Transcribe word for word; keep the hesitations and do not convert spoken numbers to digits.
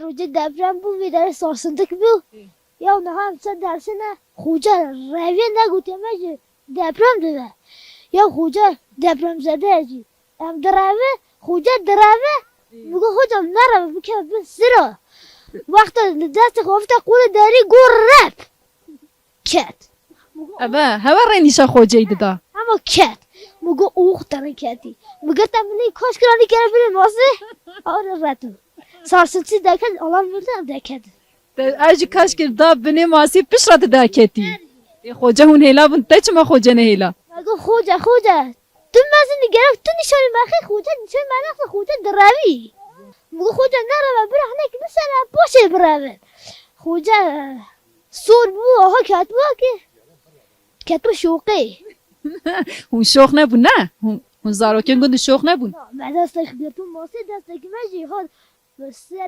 Rojê deprem bû, vê derê sarsıntık bû. Ya niha em ser dersê ne, xoca revê negotiye me jî deprem dibe. Ya xoca depremzede ye jî. Em direve, xoca direve. Min got, hocam nereve, bikeve bin sira. Wexta li destê xwe bifte qolê derî, got rep. Ket. Eve, hewe rê nîşa xoceyî dida. Ama ket. Min got, ox, te rê ketî. Min girte milî kaş kira, nî kere binê masê. Aw rê retu. Sarsıntı deket, alarm verdi, em deket. Te, ez jî kaş kir da binê masî, pişt re tu derketî. Ê xoce hûn hêla bûn, te çima xoce nehêla? Me got, xoce, xoce, tu mezin î, gerek tu nîşanî me xî, xoce nîşanî me nexî, xoce direvî. Min got, xoce nereve, bira hinek bisere, paşê bireve. Xoce sor bû, aha ketbû ki. Ketbû şoqê. Hûn şox nebûn, ne? Hûn, hûn zarokên gund şox nebûn. Me destek girtû masê, destek me jî hat. Bi ser